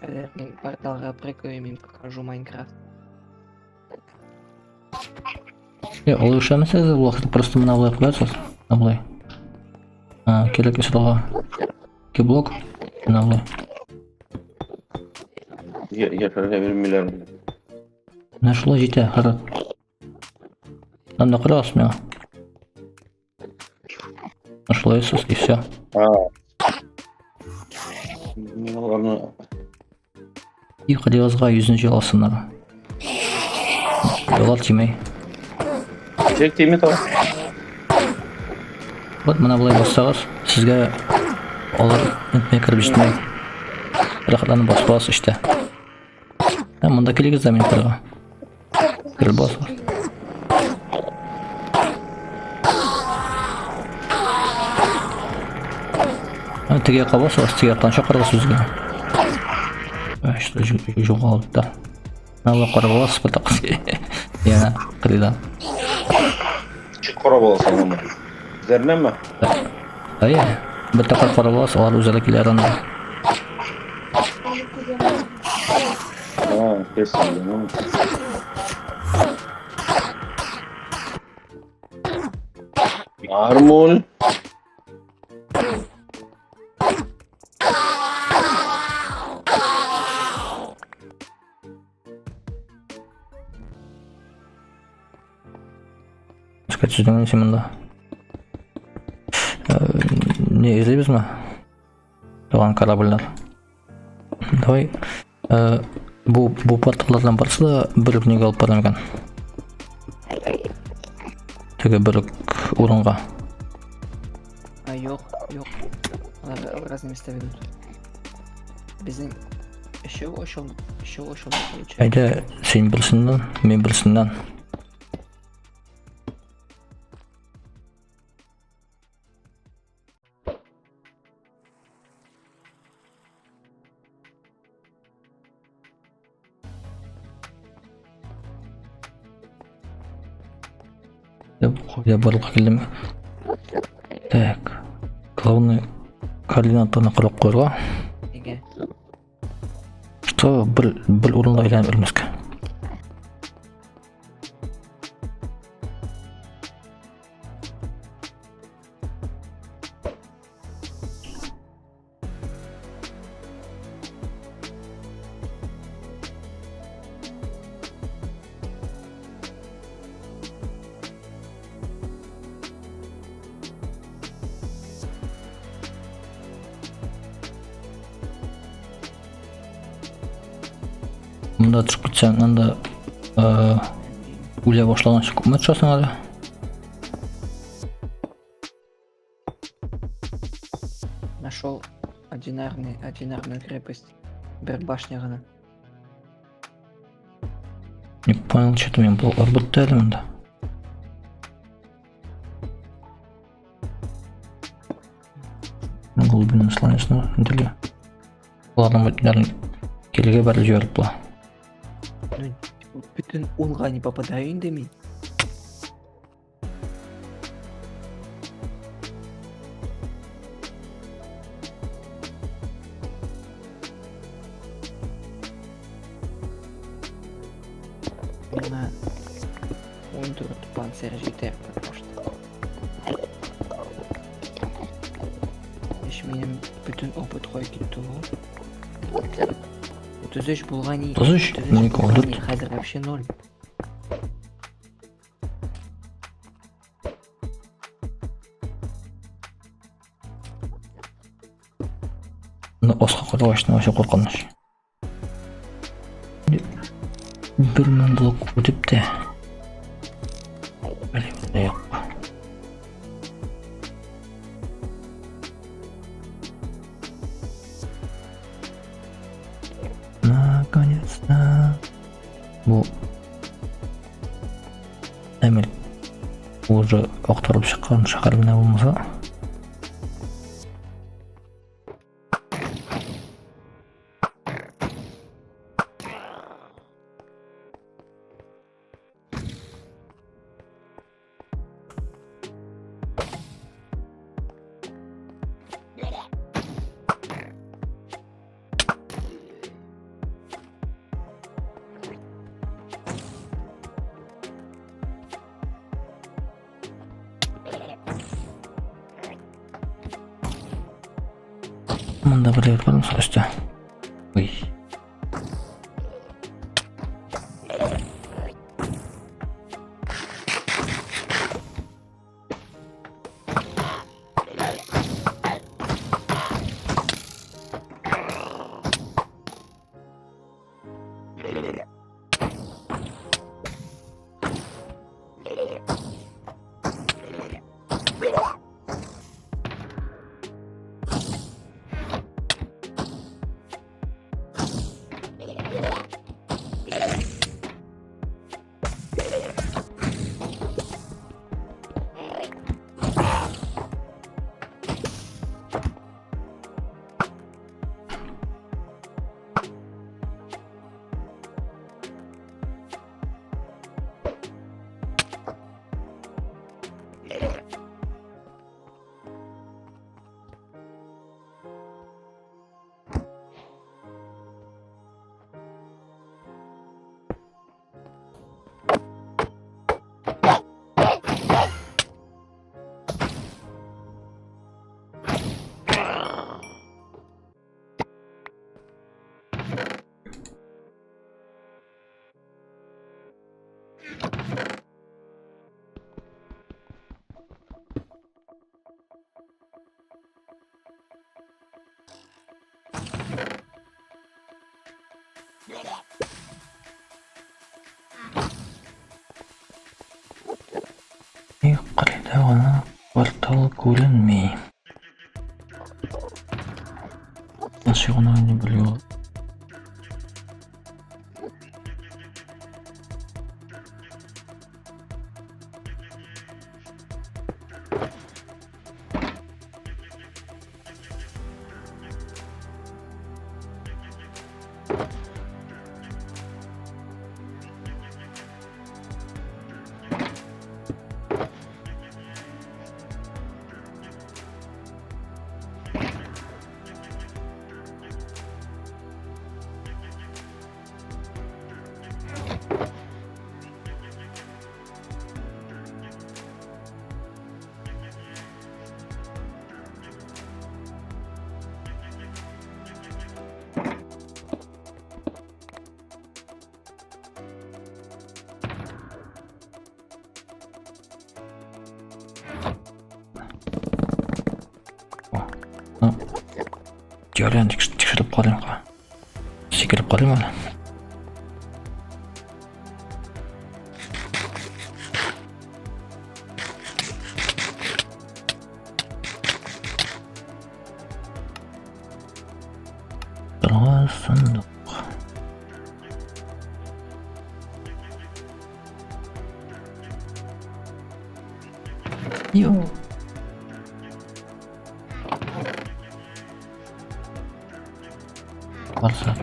Хәзер мин порталга прыгаю, мин покажу Майнкрафт. Е, алай эшләмәсәгез дә була, просто менә болай куясыз. Менә болай. А, кирәк сорауга. Ике блок. Менә болай. Яшәргә бирмиләр. Менә шулай җитә, хәзер. Анда карагыз миңа. Шулай сыз, и все. А. Мин аларны И кырыгызга йөзен җыя алсыннар. Алар тимәй. Тек тими тора. Вот менә болай бассагыз, сезгә алар нитмәй кереп җитмәй. Рәхәтләнеп басып аласыз эштә. Ә монда килегез дә мин кырга. Кереп басыгыз. Ә, теге якка басыгыз, теге яктан чакырыгыз үзгә. Ә, что югалды да. Менә болай карап аласыз бер тапкыр. Яна, кырыйдан. Ничек карап аласың аны? Үзләренәме? Әйе, бер тапкыр карап аласыз, алар үзләре килә анда. А, кесилде. Мармул. Искә төшердең син монда. Не эзлибезме? Туган корабльләр. Давай бу порталлардан барысы да бер үк нигә алып бара микән? Теге бер үк урынга. А, юк, юк. Алар в разные места ведут. Безнең өчәү ошол, өчәү ошол получается. Әйдә, син берсеннән, мин берсеннән. Я барлыкка килдем. Так. Главный координатаны карап куярга. Нигә? Что бер урынга әйләнеп өрмәскә. Монда төшеп китсәң, анда үлә башлаганчы күпме төшәсең әле? Нашел одинарную крепость. Бер башня гына. Не понял, что-то мин блоклар бетте әле монда. Глубину сланецны интелле. Ладно, бит килгә бәреп җибәреп була. Ну, типа, бөтен унга не попадаю инде мин. Миңа 14 панцирь җитә пока что. Эш минем бөтен опыт кая китте ул. 33 булган и 33? 33 Минеке булган 14. и хәзер вообще ноль. Ну, аска карагач, вообще куркыныч. Бер мең блок үтеп тә. Блин, юк. Наконец-то. Бу Әмел уже актарып чыккан шәһәр генә булмаса. Монда бер әйбер бармы соң өстә? Ой. И кырыйда гына портал күренми. Ничек гына инде белү. Ну, теорияны тикшереп карыйм ка. Сикереп карыйм әле. Торга сундук. Йо. Барса.